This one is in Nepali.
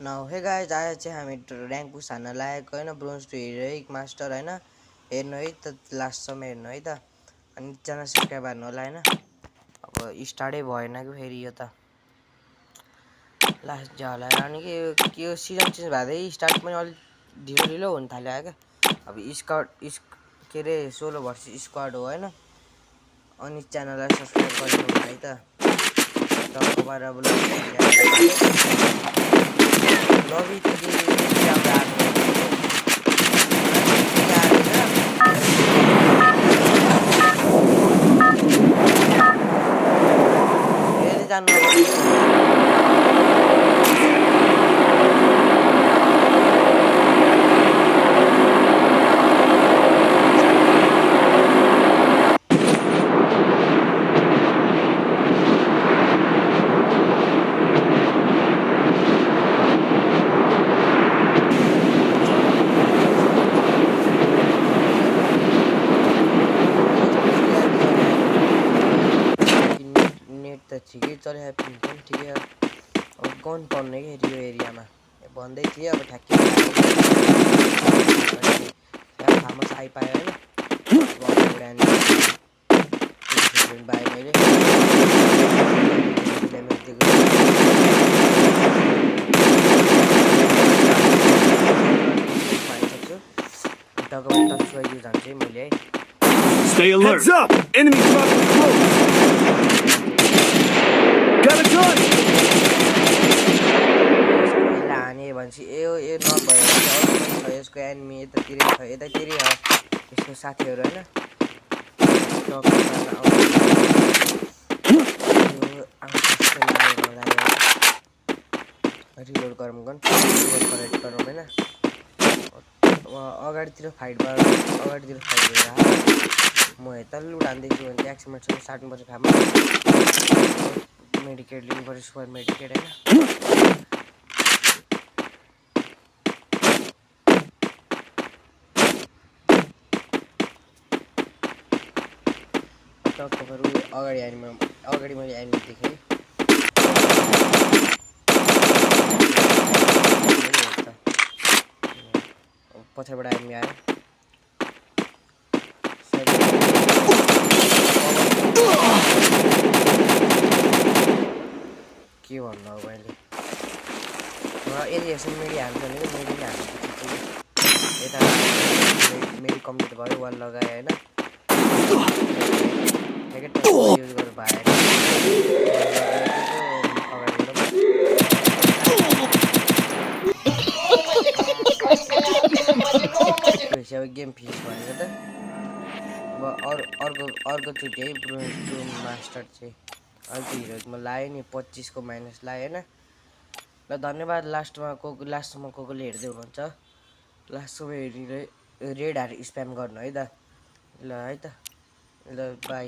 नाउ हे गाइज आज चाहिँ हामी र्याङ्क पुस हान्न लागेको होइन ब्रोन्ज 2 हिरोइक मास्टर होइन हेर्नु है त लास्टसम्म हेर्नु है त अनि च्यानल सब्सक्राइब हान्नु होला होइन अब स्टार्टै भएन कि फेरि यो त लास्ट जा होला अनि के यो सिजन चेन्ज भएदै स्टार्ट पनि अलिक ढिलो ढिलो हुन थाल्यो क्या अब के अरे 16 भर्सेस स्क्वाड हो होइन अनि च्यानललाई सब्सक्राइब गर्नु होला है त टक्कबाट अब लबी ठिकै चल्यो पनि ठिकै अब गन पर्ने कि यो एरियामा भन्दै थिएँ अब ठ्याक्कै फार्मस आइपायो होइन बाई मैले पाइसक्छु टक्क टच गरिदियो झन् चाहिँ मैले है Stay alert. Heads up! Enemy dropping close. Got a gun. लाने भन्छ ए नभएर यसको एनिमी यतातिरै हो यसको साथीहरू होइन रिलोड गरौँ होइन अगाडितिर फाइट गरेर म यता लुट हान्दैछु भने चाहिँ एक्समेटसँग साट्नुपर्छ खामा मेडिकेट लिनुपर्छ सुपर मेडिकेट होइन टक्कहरू अगाडि मैले एनिमी देखेँ पछाडिबाट एनिमी आयो के भन्नु अब मैले यदि यसो मेडी हाल्छ भने मेडी नै हाल्नु यता मेडी कम्प्लिट भयो वाल लगाएँ होइन युज गर्नु पाएँ अब गेम फिनिस भनेको त अब अर्कोचोटि है ब्रोन्ज 2 मास्टर चाहिँ अलिक हिरोमा लायो नि 25 को माइनस लायो होइन ल धन्यवाद लास्टसम्म कोले हेर्दै हुनुहुन्छ लास्टसम्म हेरेर रेड हार स्प्याम गर्नु है त ल बाई